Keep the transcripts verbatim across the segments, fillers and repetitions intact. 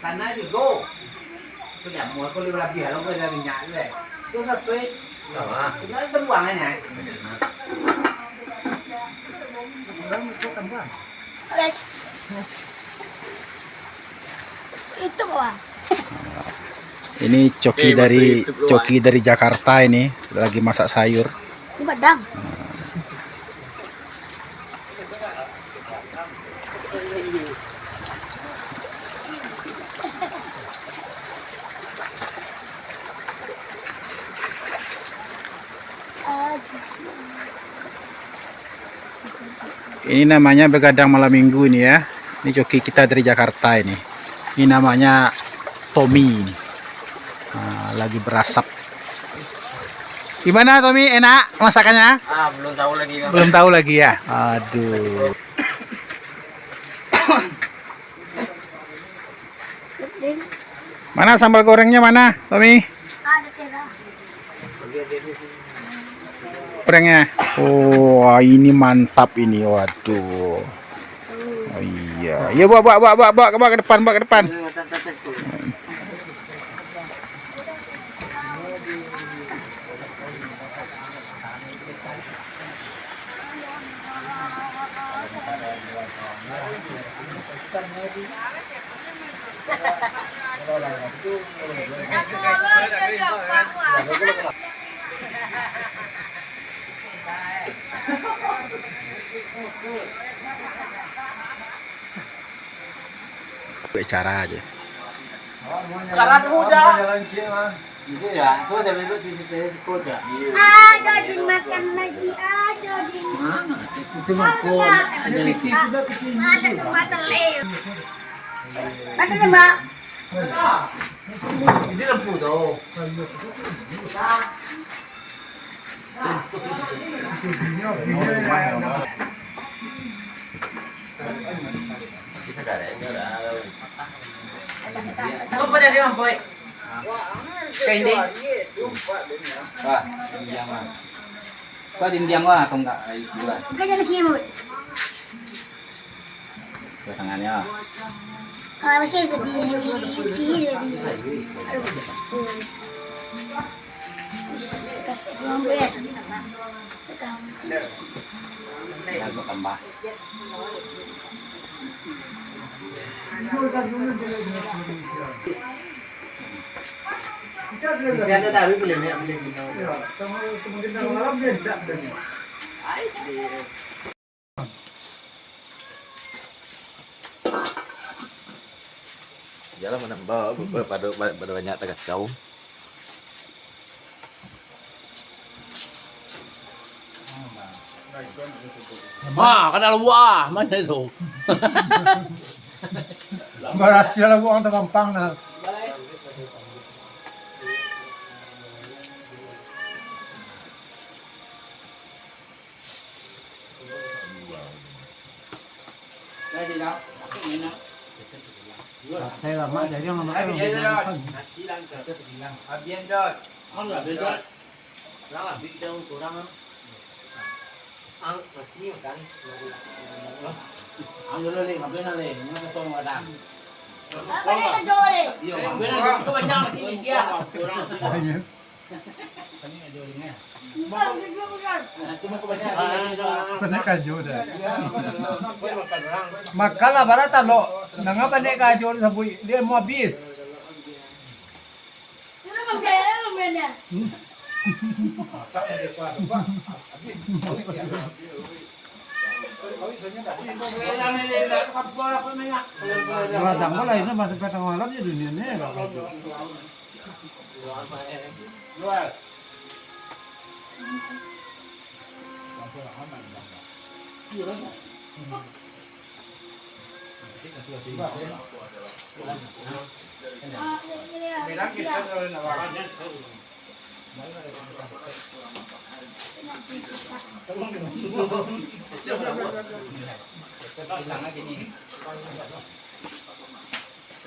Tanah jugo. Tu jamu aku lebih labiah, kalau ada minyak tu, eh. Tu sasuai. Tinggal tembuang aja. Guys. Itu, Bang. Ini Coki dari, Coki dari Jakarta ini, lagi masak sayur. Ini padang. Ini namanya begadang malam minggu ini ya. Ini coki kita dari Jakarta ini. Ini namanya Tommy ini. Nah, lagi berasap. Gimana, Tommy? Enak masakannya? Ah, belum tahu lagi, Bang. Belum tahu lagi ya? Aduh. Mana sambal gorengnya, mana, Tommy? Gorengnya. Wah, ini mantap ini, waduh. Oh iya. Ya, bawa, bawa, bawa, bawa, bawa, bawa ke depan, bawa ke depan. Buat cara aja. Cara mudah. Itu ya, itu ada duduk di situ, di kota. Ada dimakan lagi, ada di Mana? Itu cuma kau. Ada kesempatan lewat. Ada ni, Mbak. Ini lampu tu. Kau pada dia, Boy? Pendek. Wah, ini dia, Bang. Kau dindiang lah, atau enggak? Ayo, dua. Bukan jadi sini, Boy. Dua tangannya. Kalau masih itu di, di, di, di, di, aduh. Kasih dulu, Boy, ya. Pegang. Lagu tambah. Bisa ada tahu boleh ni, boleh guna. Jalan mana, ba-, ba-, pada, pada banyak takacau. Ma, kana luak, ma itu? Barasiah lah urang Tampampang nah. Saya lama jadi yang lama kan. Nasi langka. Abian, Dot. Ang lah, Dot. Kurang lah, bik jauh kurang, ah. Ang, nasi makan. Ang dulu, Lin. Abian, Lin. Ini potong padang. Apa dia kerja, Lin? Iya, Abian, Lin. Kau banyak nasi, dia. Kurang. Banyak. Panek kajo dah. Makanlah bara talok. Nanga panek kajo sabuik, dia mau habis. Batang ko lain masuk ka tangah malam je dunia ni.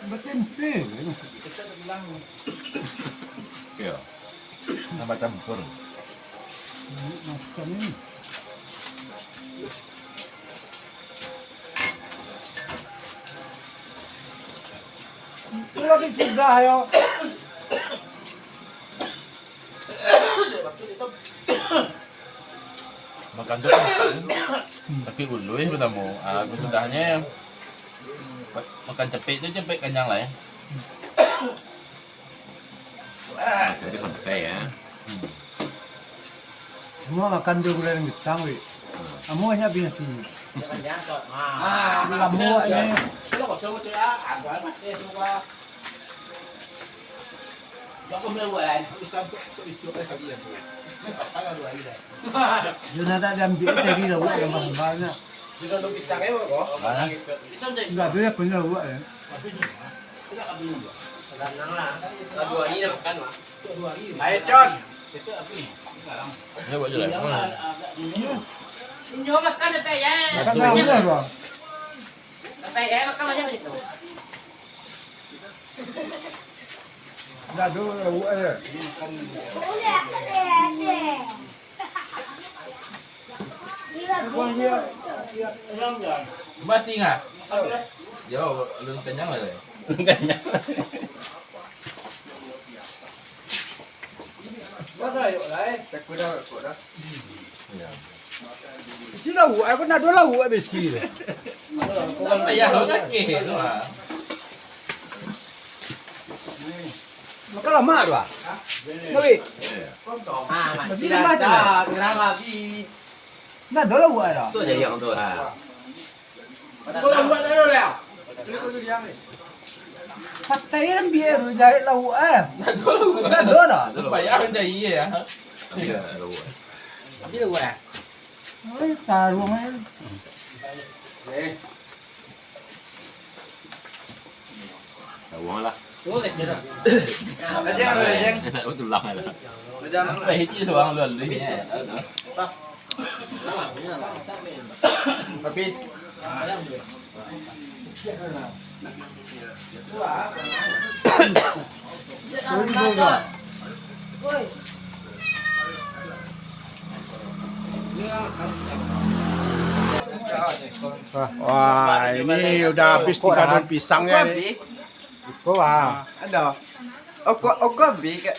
Batempe. Iya. Nambah campur. Makan ni. Itu lagi sudah yo. Makan tu kan, tapi uluih pertama. Ah, sudahnyo makan capek tu capek kanyang lah ya. Makan tu sampai ya. Semua makan tu gulai bintang, weh. Semua banyak bintang sini. Lambok ni. Yo nak tak diambil tadi lah, buat yang banyak. Enggak, dia punya buat ya. Ayo, Con. Dia buat je lah. Inyo makan sampai ya. Makan banyak, bang. Sampai ya, makan banyak itu. Enggak, tu lauk aja. Basi ngah? Yo, alun kanyang lah. Alun kanyang. Isi lauk, aku nak dua lauk habis isi tu. Bukan payah lo kaki tu ah. Makan lamak tu ah. Nawi. Ah, tapi macam lah. Kurang lagi. Nak dua lauk dah. Tu aja yang tu ah. Patai kan biar jahit lauk eh. Nak dua lauk. Nak dua dah. Supaya aku cari ya. Tapi lauk eh. Oi, taruang aja. Taruang lah. Tulang lah. Apa itu seorang lu ni? Habis. Wah, ini udah habis tiga daun pisangnya ni. Iko ah. Ada. Oko, oko bi ka-,